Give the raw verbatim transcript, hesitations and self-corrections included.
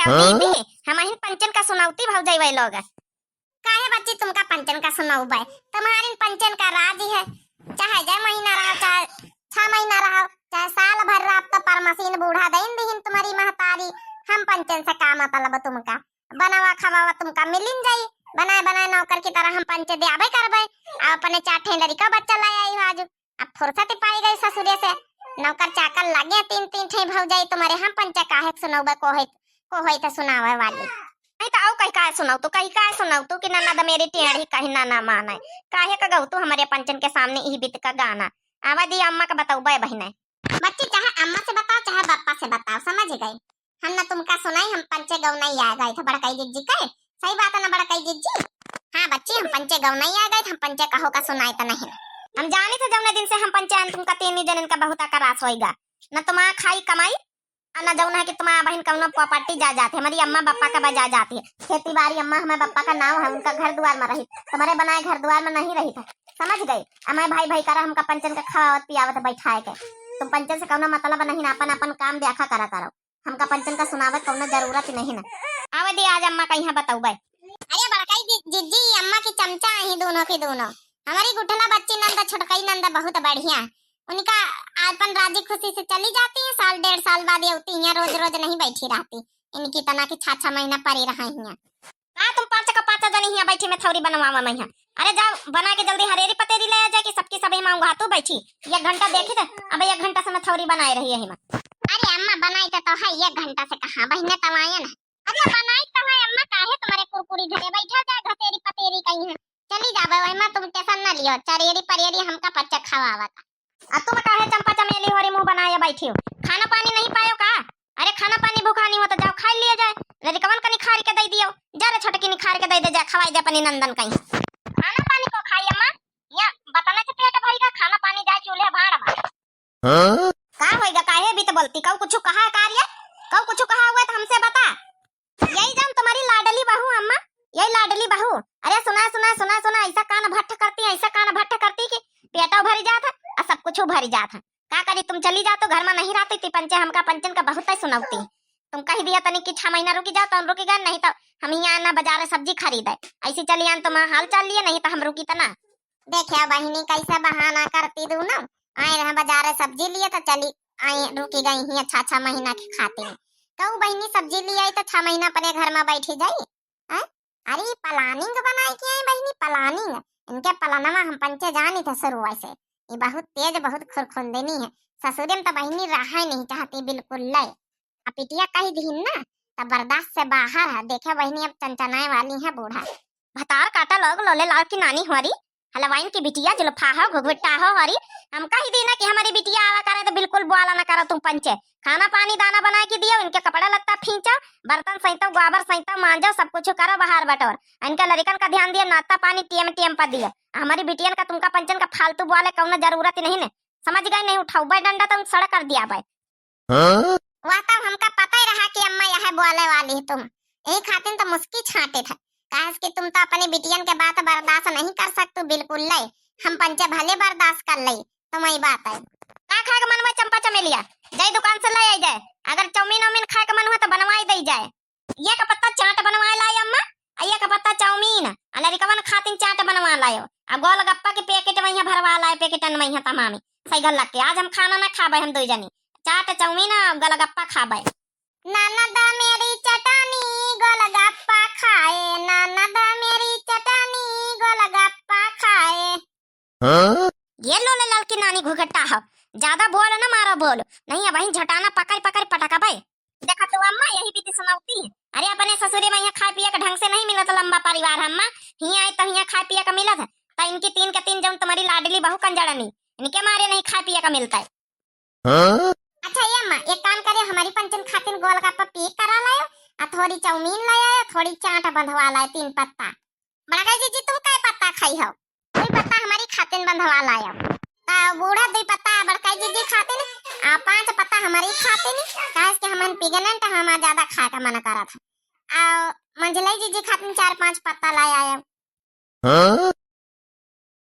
दीदी, हमहिन पंचन का सुनौती भौजाई वै लोग। काहे बच्ची तुमका पंचन का सुनौबै? तुम्हारिन पंचन का राज है, चाहे जै महीना रहो, चाहे छह महीना रहो, चाहे साल भर रहो, अब तो परमसीन बूढ़ा दइन दिहिन तुम्हारी महतारी। हम पंचन से का मतलब तुमका? बनावा खवावा तुमका मिलिन जाई, बनाए बनाए नौकर की तरह हम पंचे द्याबै करबै। आ अपने चार ठे लड़िका बच्चा लै आई हो आज, अब फुर्सत पाई गई ससुरे से, नौकर चाकर लगे तीन तीन ठे भौजाई तुम्हारे, हम पंचे काहे के सुनौबै, को होई, को होई तो सुनावै वाली। नहीं तो आऊ कही काहे सुनौतू, कही काहे सुनौतू कि ननद मेरी टेढ़ी कहीं ना ना माने। काहे का गौतू हमरे पंचन के सामने ई बीत का गाना? आवा दी अम्मा का बतौबै बहिने। बच्ची चाहे अम्मा से बताओ चाहे बप्पा से बताओ, समझ गई? हम ना तुमका सुनाई, हम पंचे गौनई आ गए थे बड़कई जिज्जी के। सही बात है ना बड़कई जिज्जी? हाँ बच्ची, हम पंचे गौनई आ गए थे, हम पंचे कहो का सुनाई तो नहीं। हम जानी थे जौने दिन से हम पंचे आन तुमका तीन जनन का बहुत अकरास होइगा। न तुम्हारा खाई कमाई, आ न जौन है कि तुम्हारा बहिन कौनो प्रॉपर्टी जायदाद है, हमारी अम्मा बप्पा का बा जायदाद है, खेती बाड़ी अम्मा हमारे बप्पा का नाव है, उनका घर दुआर में रही, तुम्हारे बनाए घर दुआर में नहीं रही था, समझ गई? हमारे भाई भाई करा हमका पंचन का खवावत पियावत बैठाए के। तुम पंचन से कौनो मतलब नहीं ना, अपन अपन काम देखा करा करो। हमका पंचन का सुनावे कौनो जरूरत ही नहीं ना। आवे दे, आज अम्मा का यहाँ बतौबे। अरे बड़काई जी, जिज्जी, अम्मा की चमचा ही दोनों की दोनों। हमारी गुठला बच्ची नंद, छोटकई नंद बहुत बढ़िया। उनका अपन राजी खुशी से चली जाती है, साल डेढ़ साल बाद ये होती है, रोज रोज नहीं बैठी रहती। इनकी तना की छह छह महीना परी रहा हियाँ। का तुम पाँच का पाँच जनी हियाँ बैठी में थौरी बनवावा में हियाँ? अरे जाओ, बना के जल्दी हरेरी पतेरी ले आ जाए कि सबकी सब हियाँ उंघातू बैठी। एक घंटा देखी थे, अब एक घंटा से मैं थौरी बनाए रही है हियाँ। अरे अम्मा, बनाई तो, तो है, एक घंटा से कहाँ बहिने तवायन है। अरे बनाई तो है अम्मा, काहे तुम्हारे कुरकुरी घरे बैठा जाए, घसेरी पतेरी कहीं है। चली जावे वही में, तुम टेंशन न लियो, चरेरी परेरी हमका पच्चा खवावत। आ तुम काहे चंपा चमेली होरी मुंह बनाए बैठी हो? खाना पानी नहीं पायो का? अरे खाना पानी भूखा नहीं हो तो जाओ खा लिया जाए। लड़िकवन का निखार के दे दियो। जा रे छोटकी निखार के दे दे, जा खवाई दे अपनी नंदन कहीं। खाना पानी को खाई अम्मा? या बताना के पेट भरी का, खाना पानी जाए चूल्हे भाड़ में। हाँ? का होइगा, काहे भी तो बोलती? कऊ कुछ कहा है कार्य? कऊ कुछ कहा हुआ है तो हमसे बता। यही जान तुम्हारी लाडली बहू अम्मा, यही लाडली बहू। अरे सुना, सुना, सुना, सुना, ऐसा कान भट्ठ करती है, ऐसा कान भट्ठ करती कि पेटो भरी जात है और सब कुछ भरी जात है। का करी, तुम चली जातो, घर में नहीं रहती ती पंचे, हमका पंचन का बहुत ही सुनौती। तुम कही दिया तनी कि छह महीना रुकी जाओ, तो हम रुकी गए, नहीं तो हम यहाँ ना बाजार सब्जी खरीदे। ऐसी चली आन तुम हाल चाल लिए, नहीं तो हम रुकी तना। देखिया बहिनी, कैसे बहाना करती दोनों। आए रहे बाजार सब्जी लिए तो चली आई, रुकी गई ही छह छह महीना के खातिर। कहू बहिनी सब्जी ले आई तो छह महीना अपने घर में बैठी जाई। हैं? अरे planning बनाई के आई बहिनी, planning। इनके पलनवा हम पंचे जानी थे शुरू से। ये बहुत तेज, बहुत खुरखुंदिनी है। ससुरे में तो बहिनी रहा ही नहीं चाहती बिल्कुल ले। आ पिटिया कही दीन ना, तब बर्दाश्त से बाहर है। देखे बहिनी अब चनचनाए वाली है बूढ़ा। भतार काटा लोग लोले लाल की नानी होरी, हलवाइन की बिटिया जुल्फा हो, घुघुट्टा हो होरी। हम कही दीना कि हमारी बिटिया आवा करे तो बिल्कुल बुआला ना करो तुम पंचे। खाना पानी दाना बना के दियो, इनके कपड़ा लत्ता फींचो, बर्तन सैतो, गोबर सैतो, मांजो, सब कुछ करो बाहर बटोर। इनके लड़िकन का ध्यान दियो, नाश्ता पानी टेम टेम पर दियो। हमारी बिटियन का तुमका पंचन का फालतू बुआले कौनो जरूरत ही नहीं ने। समझ गए? नहीं उठाउबे डंडा तो सड़क कर दियाबे। हाँ? वह तब हमका पता ही रहा कि अम्मा यह बोले वाली है तुम, यही खातिर तो मुस्की छाटे थे। काहे कि तुम तो अपनी बिटियन के बात बर्दाश्त नहीं कर सकतू बिल्कुल ले। हम पंचे भले बर्दाश्त कर ले, तुम यही बात है। का खाए के मन हुआ चंपा चमेलिया, जाई दुकान से ले आई जाए। अगर चाउमीन वाउमीन खाए के मन हुआ तो बनवाई दे जाए। ये का पत्ता चाट बनवा लाए अम्मा, आ ये का पत्ता चाउमीन, आ लड़िकवन खातिन चाट बनवा लायो, आ गोलगप्पा के पैकेट में यहाँ भरवा लाए, पैकेटन में यहाँ तमामी। सही गल लग के आज हम खाना ना खाबे, हम दो जनी चाट चाउमीन आ गोलगप्पा खाबे। ननद मेरी चटनी गोलगप्पा खाए, ननद मेरी चटनी गोलगप्पा खाए। हाँ? ये लोले लाल की नानी घुघट्टा हो, ज्यादा बोल ना मारो बोल, नहीं अब वहीं झटाना पकड़ पकड़ पटका बे। देखा तू अम्मा यही बीती सुनावती है। अरे अपने ससुरे में यहाँ खाए पिए का ढंग से नहीं मिलत लंबा परिवार अम्मा, हियाँ आए तो हियाँ खाए पिए का मिलत है, तो इनकी तीन के तीन जौन तुम्हारी लाडली बहू कंजड़नी, इनके मारे नहीं खाए पिए का मिलता है। हाँ? अच्छा ये अम्मा, एक काम करियो, हमारी पंचन खातिन गोलगप्पा पैक करा लायो, आ थोड़ी चाउमीन ले आयो, थोड़ी चाट बंधवा लायो, तीन पत्ता। बड़काई जीजी, तू कै पत्ता खाई हो? दुई पत्ता हमारी खातिन बंधवा लायो। ता बूढ़ा दुई पत्ता बड़काई जीजी खातिन, आ पाँच पत्ता हमारी खातिन, काहे कि हमन pregnant, हमार ज्यादा खाए का मन करत है। आ मंझलाई जीजी खातिन चार पाँच पत्ता ले आयो। हाँ?